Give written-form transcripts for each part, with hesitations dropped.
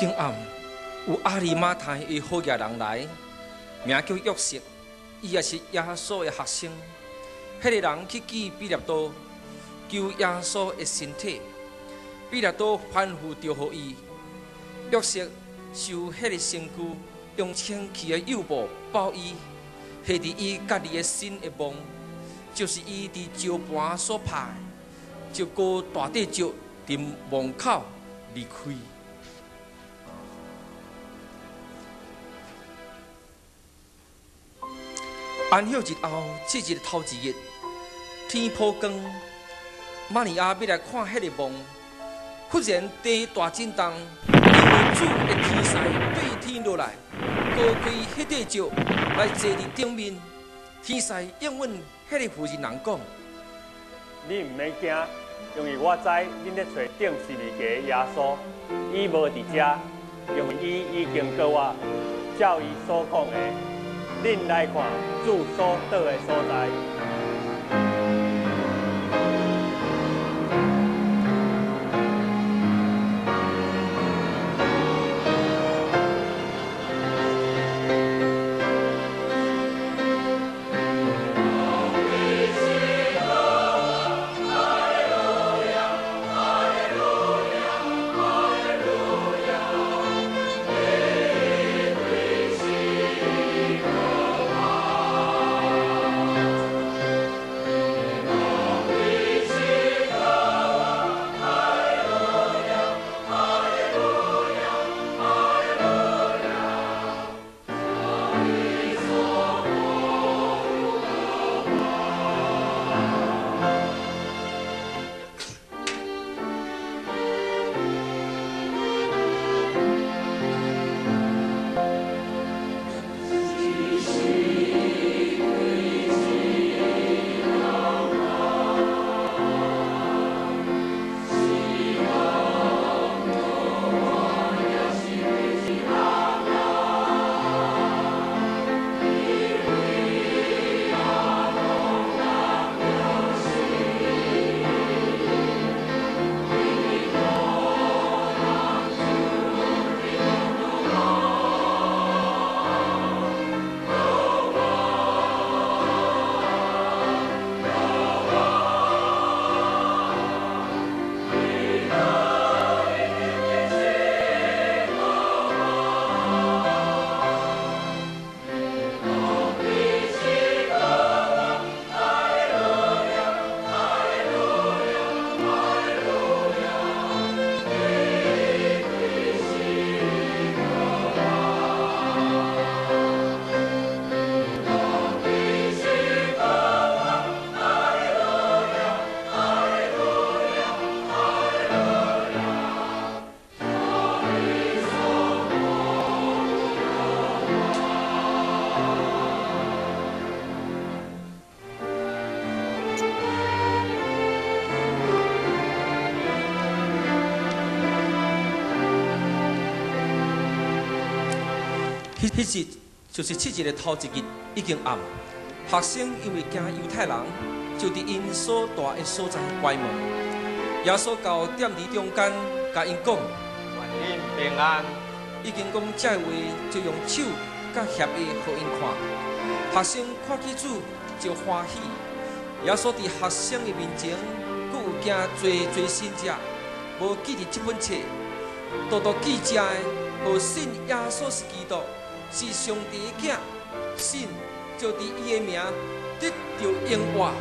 經暗，有亞利馬太的好額人來，名叫約瑟，伊也是耶穌的學生。彼個人去見彼拉多，求耶穌的身體。彼拉多吩咐著予伊。約瑟收彼個身軀，用清氣的油布包伊，下佇伊家己的新的墓，就是伊佇石盤所拍的，就閣大塊石佇墓口離開。安息日後，七日頭一日，天破光，瑪利亞欲來看彼个墓，忽然地大震動，因為主的天使對天落來，高開彼塊石來坐佇頂面。天使應允彼个婦人人講：你毋免驚，因為我知恁咧揣釘十字架的耶穌，伊無佇遮，因為伊已經過活，照伊所講的。恁來看主所倒的所在。彼日就是七日的頭一日，已經暗。學生因為驚猶太人，就佇𪜶所蹛的所在關門。耶穌到踮佇中間，共𪜶講：願恁平安。已經講這話，就用手佮額予𪜶看。學生看見主就歡喜。耶穌佇學生的面前，閣有行濟濟神跡，無記佇這本冊。獨獨記這的，予信耶穌是基督，是上帝的囝，信就佇伊的名得著永活。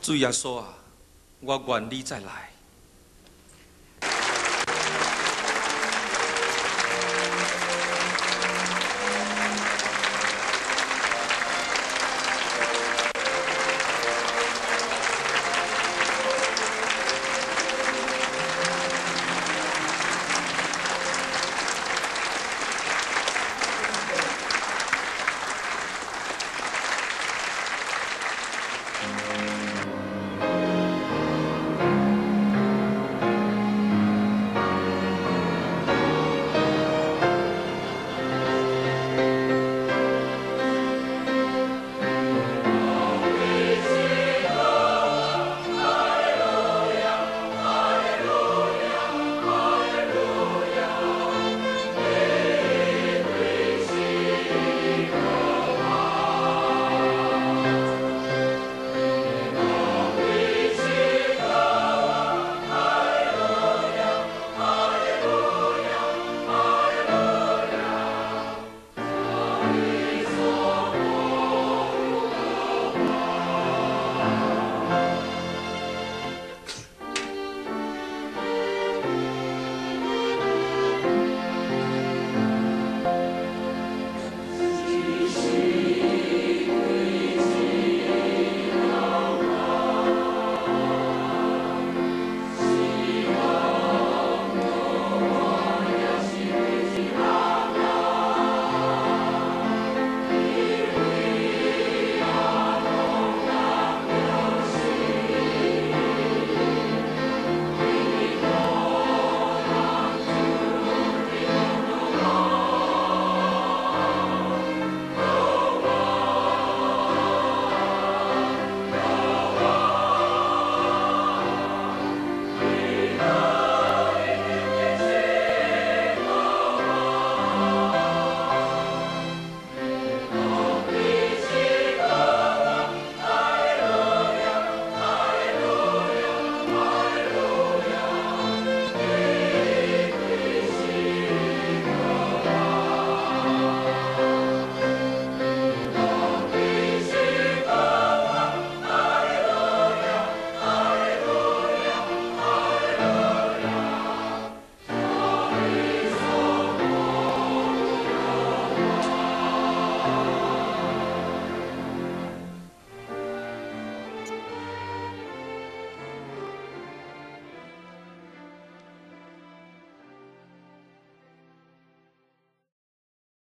主耶穌啊，我願你再來。